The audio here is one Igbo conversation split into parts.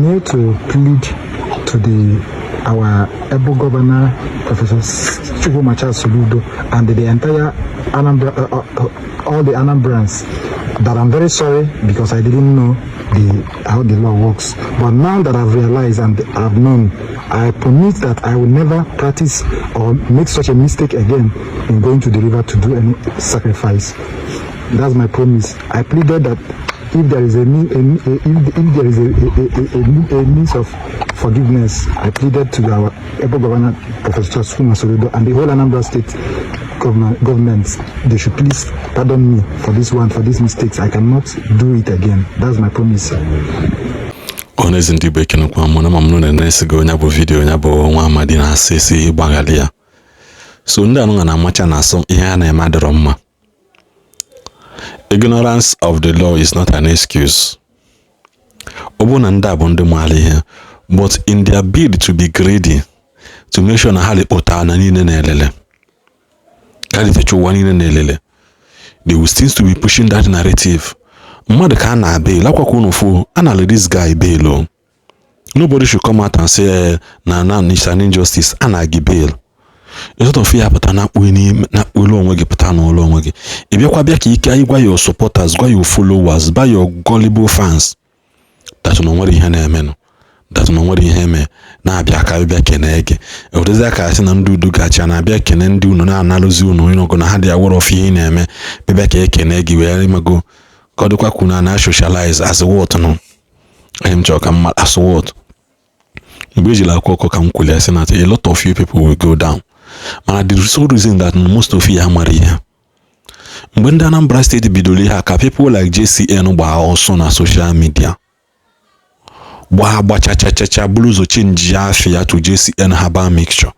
here to plead to the our able governor, Professor Chukwuma Charles Soludo, and the entire Anambra, all the Anambrans, that I'm very sorry because I didn't know the how the law works. But now that I've realized and I've known, I promise that I will never practice or make such a mistake again in going to the river to do any sacrifice. That's my promise. I pleaded that if there is a, mean, a, if there is a means of forgiveness, I pleaded to our able governor, Professor Chukwuma Soludo, and the whole Anambra State government, they should please pardon me for this one, for these mistakes. I cannot do it again. That's my promise. Ọhaneze ndị Igbo, ekenekwa mụ na mamnụ na-esi gị onye bụ video onye bụ nwa amadi na-asị esi gbaghalị ya. So ndị anụnwa na-amacha na asọ ihe a na-eme adịrọ mma. Ignorance of the law is not an excuse. Ọ bụrụ na ndị a bụ ndị maara ihe, but in their bid to be greedy, to make sure na ha lekpụta na niile na-elele ka litecha ụwa niile na-elele, they will still to be pushing that narrative. Mmadụ ka a na bail akwakwa unu fụ a na this guy bail o. Nobody should come out and say na it's an injustice. A na gị bail instead of ya pụta na akpụelu onwe gị, pụta n'ụlọ onwe gị. Ị bịakwa bịa ka ike gwa your supporters, gwa your followers, gwa your gullible fans that na onwere ihe na-emenụ, that na onwere ihe eme na-abịa ka bịa kene gị. Ewedezi aka sị na ndị udo gachi na-abịa kene ndị unu na-analụzi unu ịnọgụ na ha dị aware of ihe ị na-eme, bịa ka ekene gị wee imego ka ọ dịkwa ka unu na socialize as what nụ. Ihe m chọrọ ka mma as what mgbe ejila akwụkwọ ka m kwuli sị na a lot of you people will go down, mana the sole reason that most of you amara ihe, mgbe ndị Anambra Steeti bidoro ihe a ka people like JCN gbaa ọsọ na social media, gbaa gbachachachacha, buru ụzọ change afọ ya to JCN Herbal Mixture.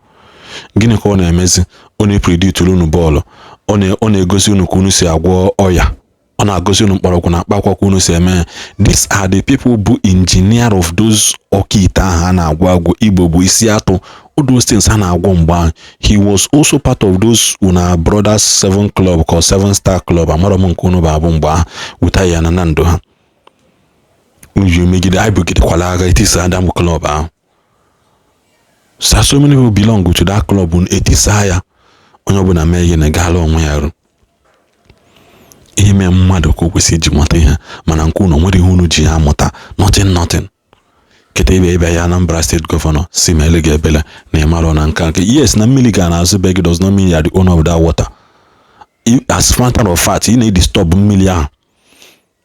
Gịnị ka ọ na-emezi? Ọ na-epredict unu bọọlụ, ọ na-egosi unu ka unu si agwọ ọya, ọ na-agosi unu mkpọrọgwụ na mkpa akwụkwọ unu si eme ya. These are the people bụ engineer of those ọkaite ahụ a na-agwọ agwọ Igbo bụ isi atụ, all those things a na-agwọ mgbe ahụ. He was also part of those una brothers seven club ka seven star club, amarọ m nke unu bụ abụ mgbe ahụ weta ya na ndụ ha unu ji megide anyị bugidekwala agha etisa Adam club ahụ. So many people belong to that club etisa ya, onye ọbụla mee ihe na gala onwe ya rụ ihe mee mmadụ ka o kwesịrị iji mụta ihe. Mana nke unu nwere ihe unu ji ya amụta? Nothing, nothing. Kịta ịbịa ịbịa ya Anambra State governor si ma ele gị ebele na ịmarọ na nke nke yes na mmiri ga na-azụ be gị does not mean you are the owner of that water. As matter of fact, ị na-edisturb mmiri ahụ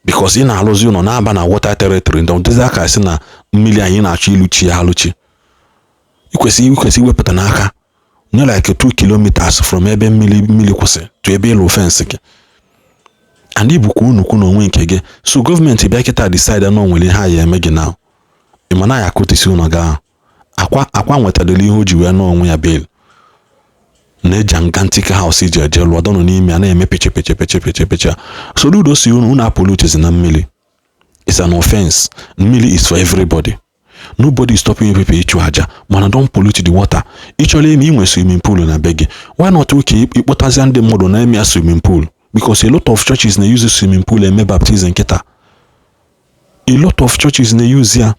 because ị na-alụzi ụlọ na-aba na water territory. Ndị dịzi aka sị na mmiri anyị na-achọ ịlụchi ya alụchi, ikwesị iwepụta n'aka nye like 2 kilometers from ebe mmiri kwụsị to ebe ịlụ fence gị and ibukwa nnukwu n'onwe nke gị. So gọọmenti bịa kịta decide na o nwere ihe a ya eme gị na ị ma na ya akụtisi ụlọ gị ahụ. Akwa nwetadịrị ihe o ji wee nọọ onwe ya bail na gigantic house iji eje lụọ dọnụ n'ime ya na-eme peche peche peche peche peche. Soludo si unu unu apụlutezi na mmiri. It's an offense. Mmiri is for everybody. Nobody is stopping you people ịchụ aja, mana don't pollute the water. Ị chọrọ ime inwe swimming pool na be gị, why not? Okay, ịkpọtazia ndị mmadụ na-eme ya swimming pool, because a lot of churches na-use swimming pool eme baptism nkịta. A lot of churches na-use ya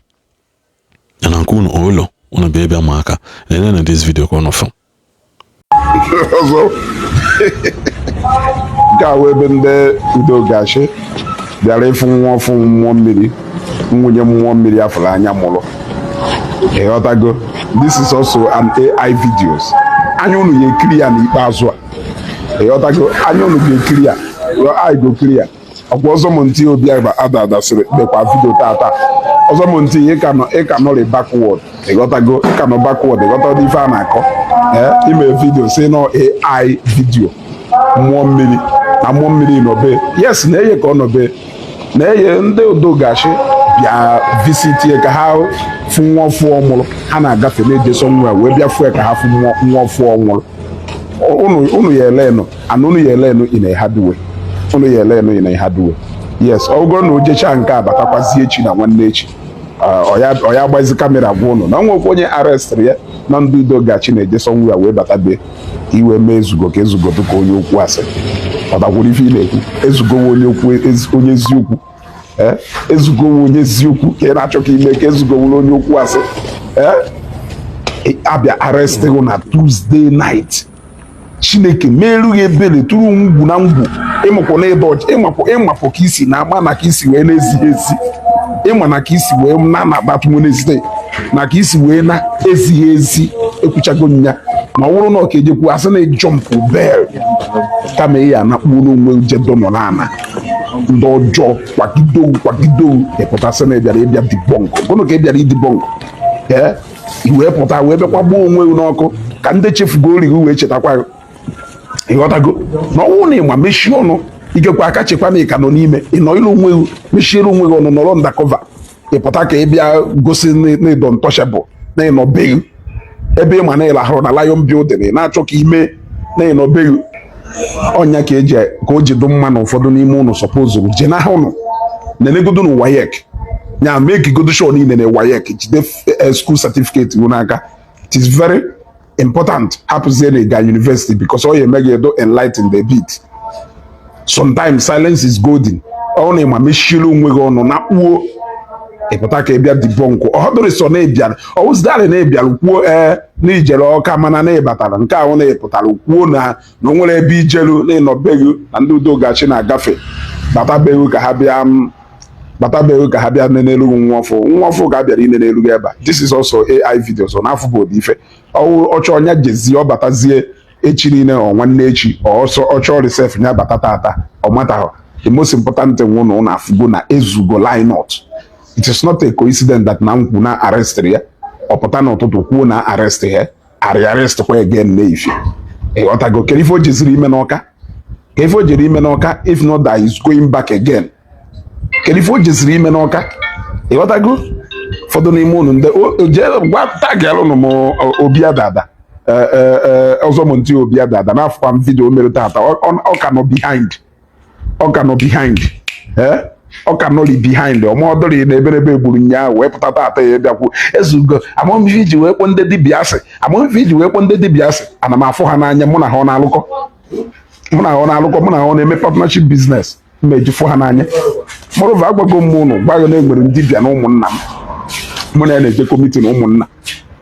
na nke unu ụlọ unu bịa ịbịa ma aka na na this video ka unu fụ. Ọzọ nke a wụ ebe ndị udo gachi bịara ịfụ nwa ọfụ mmụọ mmiri, nwunye mmụọ mmiri afụrụ anya mụrụ. Ịghọtago? This is also an AI videos. Anya unu ga-ekiri ya n'ikpeazụ a. Ịghọtago? Anya unu ga-ekiri ya. Your eye go clear. Ọkwa ọzọ m ntị obi ada adasịrị mekwa video tata ọzọ m ntị ịka nọrị backward. Ịghọtago? Ịka nọ backward. Ịghọtago ife a na-akọ? Ee, ime video si nọ AI video mmụọ mmiri na mmụọ mmiri nọbe. Yes, na-eye ka ọ nọbe na-eye. Ndị udo gachi bịa visit ka ha fụ nwa ọfụ mụrụ. Ha na-agafe na-eje somewhere wee bịa fụ ya ka ha fụ nwa ọfụ nwụrụ. Unu ya elenu and unu ya elenu in a hard way. Unu ya elenu in a hard way. Yes, ọ bụrụ na o jechaa nke a batakwazie echi na nwanne echi, ọ ya gbazi camera gwa unu na nwekwa onye arrestịrị ya na ndị udo gachi na-eje somewhere wee bata be iwe mee ezugo ka ezugo dịka onye okwu asị. Ọ dakwuru ife ị na-ekwu ezugowe onye okwu onye eziokwu. Ee, Ezugo onye eziokwu ka ị na-achọ ka ime ka Ezugo wụrụ onye okwu asị. Ee, abịa arrest gị na Tuesday night. Chineke meelu gị ebere, tụrụ ngwu na ngwu. Ịmụkwụ na ịdọ ọcha, ịmapụ ịmapụ ka isi na ama na ka isi wee na-ezighị ezi, ịma na ka isi wee na na Wednesday na ka isi wee na ezighị ezi. Ekwuchago nya ma ọ bụrụ na ọ ka ejekwu asị na jump bail kama ị ya anakpuo n'onwe jedo nọ n'ana ndị ọjọọ kwagido kwagido. Ịpụtasị na ịbịara ịbịa debunk gụnụ ka ị bịara idebunk. Ee, i wee pụta wee bịakwa gbuo onwe gị n'ọkụ ka ndị chefugo ori gị wee chetakwa gị. Ịghọtago na ọnwụ na ịma mechie ọnụ, ikekwe aka chekwa na ị ka nọ n'ime ị nọ ilu onwe gị, mechiere onwe gị ọnụ, nọrọ undercover. Ịpụta ka ị bịa gosi na ịdọ untouchable na ịnọ beghị ebe ị ma na ịlahụrụ na Lion Building, ị na-achọ ka ime na ịnọ beghị ọnya ka eji ka o ji dị mma na ụfọdụ n'ime ụnụ supposed jenaha ụnụ nenegodo na WAEC ya make godo sure niile na WAEC jide school certificate gị n'aka. It is very important. Hapụzie na ịga university because ọ ya eme gị edo enlighten the bit. Sometimes silence is golden. Ọ na ịma mechiere onwe gị ọnụ na kpuo. Ịpụta ka ị bịa debunk ọhọdụrụ sọ na ịbịara ọwụzidarị na ịbịara kwuo, ee, na ijere Ọka, mana na ịbatara nke ahụ na ịpụtara kwuo na o nwere ebe ijelu na ịnọbeghị na ndị udo gachi na-agafe batabeghị ka ha bịa m batabeghị ka ha bịa nenelu gị nwa ọfụ. Nwa ọfụ ka a bịara ine n'elu gị ebe a. This is also AI video, so n'afọ bụ ife ọwụ ọchọ ọnya jezie ọ batazie echi niile, ọ nwanne echi ọsọ ọchọ resef ya bata tata ọ matahụ. The most important thing wụ na ụnụ afụgo na Ezugo lie not. It is not a coincidence that na nkwu na arrest ya, ọ pụta n'ụtụtụ kwuo na arrest ya, arị arrest kwa again n'efie. Ịghọtago? Kedu ife o jeziri ime n'Ọka? Ka ife o jere ime n'Ọka, if not that is going back again? Kedu ife o jeziri ime n'Ọka? Ịghọtago? Ụfọdụ n'ime unu ndị jee gwa tagalụnụ m Obi Adada, ọzọ m ntị Obi Adada n'afọ m video mere tata. Ọ ka nọ behind, ọ ka nọ behind, ee, ọ ka nọrị behind. Ọmọdụrị na eberebe gburu nya wee pụta tata ya bịakwu Ezugo. Amamife iji wee kpọ ndị dibịa asị, amamife iji wee kpọ ndị dibịa asị, ana m afụ ha n'anya. Mụ na ha ọ na-alụkọ? Mụ na ha ọ na-alụkọ? Mụ na ha ọ na-eme partnership business? Mma eji fụ ha n'anya. Moreover, agwago m ụnụ gwago na enwere ndị dibịa na ụmụnna m, mụ na ya na-ejekọ meeting ụmụnna,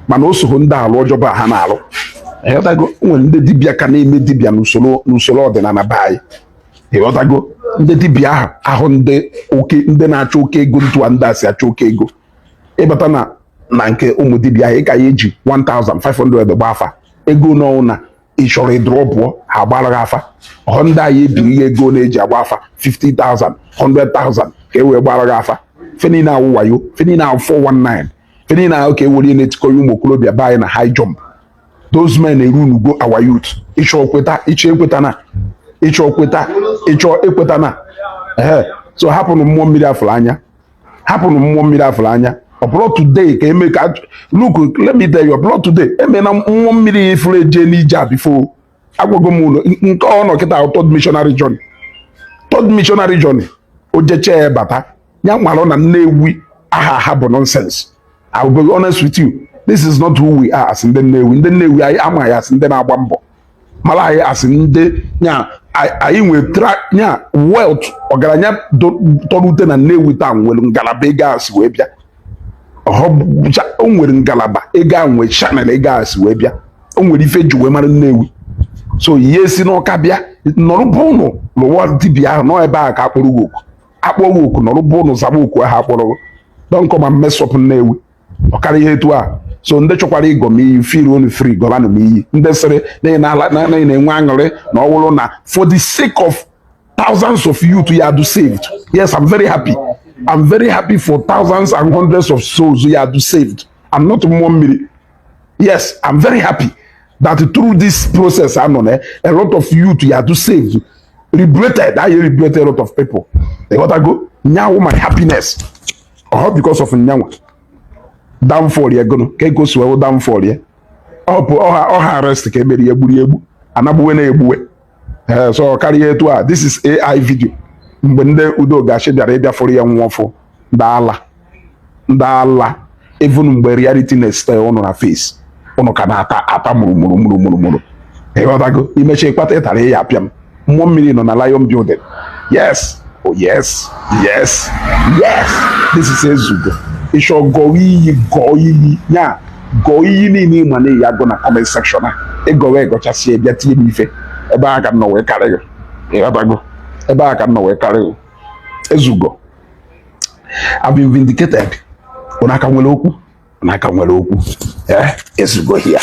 mana o soho ndị alụ ọjọọ ha na-alụ. Ịghọtago? O nwere ndị dibịa ka na-eme dibịa n'usoro ọdịnala be anyị. Ịghọtago? Ndị dibịa ahụ ahụ ndị oke ndị na-achọ oke ego ntụa ndị a si achọ oke ego. Ịbata na nke ụmụ dibịa ahụ, ị ka ya eji 1500 gba afa ego n'ọnwụ na ị chọrọ ịdụrọ pụọ, ha agbara gị afa. Ọhọ ndị anyị ebiri ihe ego na-eji agba afa 50,000, 100,000 ka e wee gbara gị afa. Fe niile awụ wayo, fe niile awụ 419, fe niile ahụ ka e were na-etikọ ya ụmụ okorobịa be anyị na high jump. Those men erunugo our youth. Ịchọ kweta, ịchọ ekweta na ịchọ kweta, ịchọ ekweta na ee. So hapụnụ mmụọ mmiri afụrụ anya, hapụnụ mmụọ mmiri afụrụ anya. Ọ bụrụ today ka eme ka look, let me tell you, ọ bụrụ today eme na mmụọ mmiri ifuru eje n'ije a before. Agwago m ụlọ nke ọ nọ kịta, third missionary journey, third missionary journey. O jeche ya bata ya marụ na Nnewi aha ha bụ nonsense. I will be honest with you, this is not who we are as ndị Nnewi. Ndị Nnewi anyị ama ya asị ndị na-agba mbọ, mara anyị asị ndị nya anyị nwere nya wealth. Ọgaranya tọrọ ute na Nnewi taa nwere ngalaba ego a si wee bịa. O nwere ngalaba ego a nwee channel ego a si wee bịa. O nwere ife ji wee mara Nnewi. So ihe si n'Ọka bịa nọrọ bụ ụnụ lụwa dibịa ahụ nọ ebe ahụ ka akpọrọ gị oku, akpọ gị oku, nọrọ bụ ụnụ zaba oku ahụ akpọrọ gị. Don't come and mess up Nnewi. Ọ karịa ihe etu a. So ndị chọkwara ịgọ m iyi, feel unu free, gọbanụ m iyi. Ndị sịrị na ị na-enwe aṅụrị na ọ bụrụ na for the sake of thousands of youth ya do saved, yes, I'm very happy. I'm very happy for thousands and hundreds of souls ya do saved. I'm not mmụọ mmiri. Yes, I'm very happy that through this process anọ na a lot of youth ya do saved, liberated. I liberated a lot of people. Ịghọtago? Nyawu my happiness ọ because of nyanwa downfall ya gono ka ego si wee downfall ya. Ọ bụ ọha ọha arrest ka emere ya, egburu ya egbu, anagbuwe na egbuwe. Ee, so karịa etu a. This is AI video mgbe ndị udo gachi bịara ịbịa fụrụ ya nwa ọfụ. Ndị ala, ndị ala, even mgbe reality na-esite ụnụ na face ụnụ ka na-ata ata mụrụmụrụ mụrụmụrụ mụrụ. Ịghọtago? Imecha ịkpata ịtara ya apịa m. Mmụọ mmiri nọ na Lion Building. Yes, Oh yes, this is Ezugo. Ịchọ gọọ iyi, gọọ iyi ya, gọọ iyi niile ịma na ya gụ na comment section a. Ịgọwa ịgọchasị, bịa tinye m ife ebe a ka m nọ wee karị gị. Ịghọtago? Ebe a ka m nọ wee karị gị. Ezugo, I've been vindicated. Unu aka nwere okwu, unu aka nwere okwu. Eh, Ezugo here.